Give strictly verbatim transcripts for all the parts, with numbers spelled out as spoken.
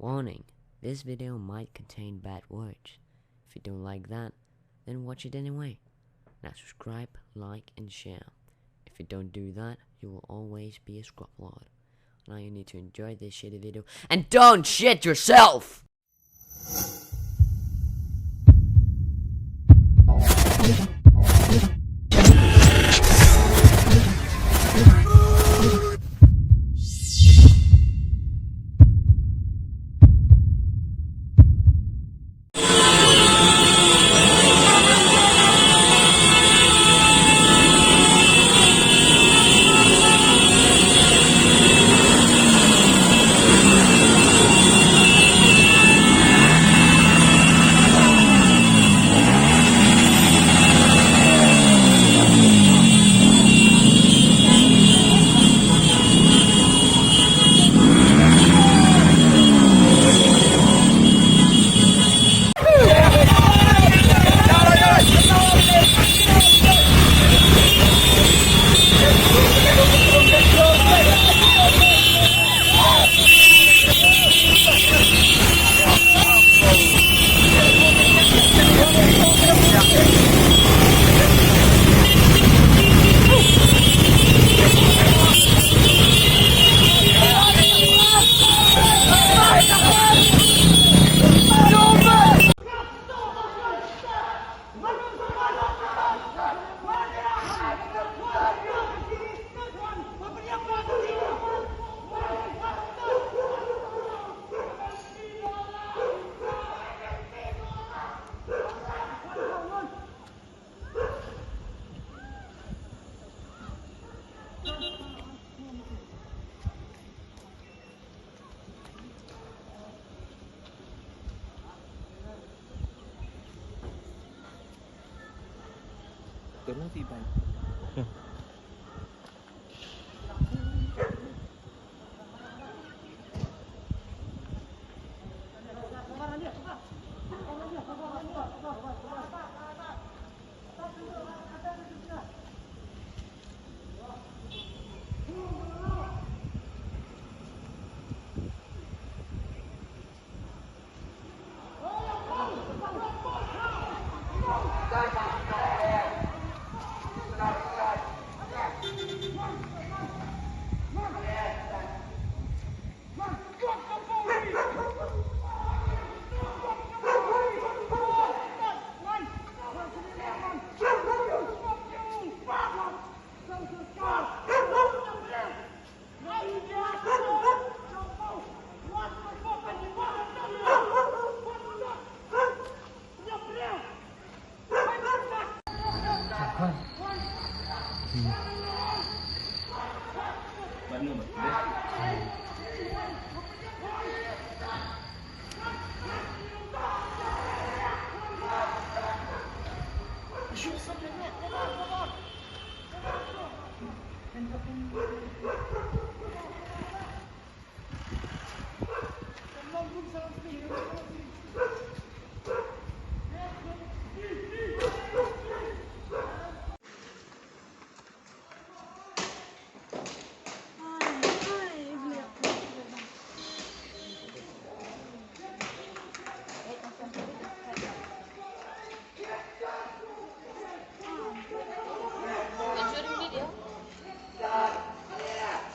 Warning, this video might contain bad words. If you don't like that, then watch it anyway. Now subscribe, like, and share. If you don't do that, you will always be a scrub lord. Now you need to enjoy this shitty video and don't shit yourself! Tolong sih, Bang.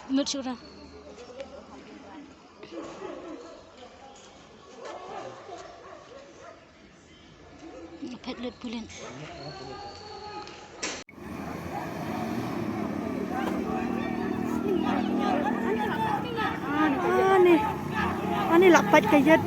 Mut shuh. Phet lut pulit. Ani, ani la pait ka ïit.